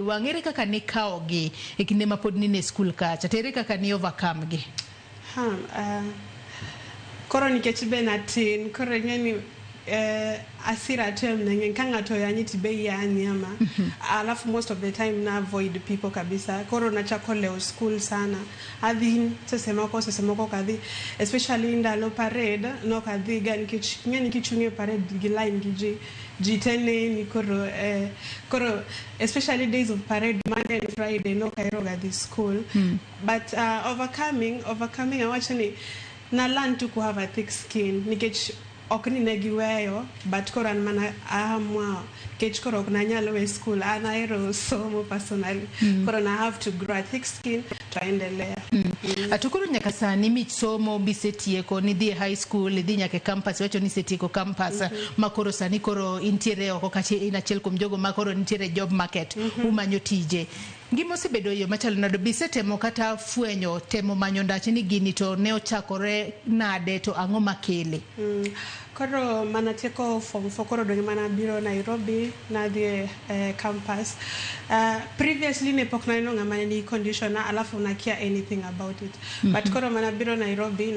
Wang' ere kaka nikawogi e kinde ma pod nine skul kacha to ere kaka ni overcome gi? Ha, koro nikech be natin, koro ing'e ni asira to em ne ng'eny. Ka ng'ato oyanyi to be iyanyi ama. Alafu most of the time na avoid people kabisa. Koro nachako lewo school sana. Adhi seche moko, seche moko ok adhi. Especially ndalo parade nok adhi ga nikech ing'e ni kichung' e parade gi line gi ji, ji te neni. Koro koro especially days of parade, Monday and Friday, nok ahero ga dhi school. But overcoming, awacho ni na learn to have a thick skin nikech ok ni ne giweyo, but koro an mana aamua nikech koro ok nanyal we school. An ahero somo personally. Koro na have to grow a thick skin to aendelea. To koro nyaka sani mich somo bisetieko, nidhi e high school, idhi nyaka e campus, iwacho ni isetieko campus, ma koro sani koro intiere oko kacha, in achiel kuom jogo ma koro nitiere e job market, umanyo tije. Ngima osebedo e yo machalo nade? Bisetemo kata fwenyo, temo manyo ndache ni gini to ne ochakore nade, to ang'o makele? Koro mana tieko form 4, koro dong' mana biro Nairobi, nadhi e campus. Previously ne pok naneno ng'ama ne nigi condition na, alafu nakia anything about it. But koro mana biro Nairobi.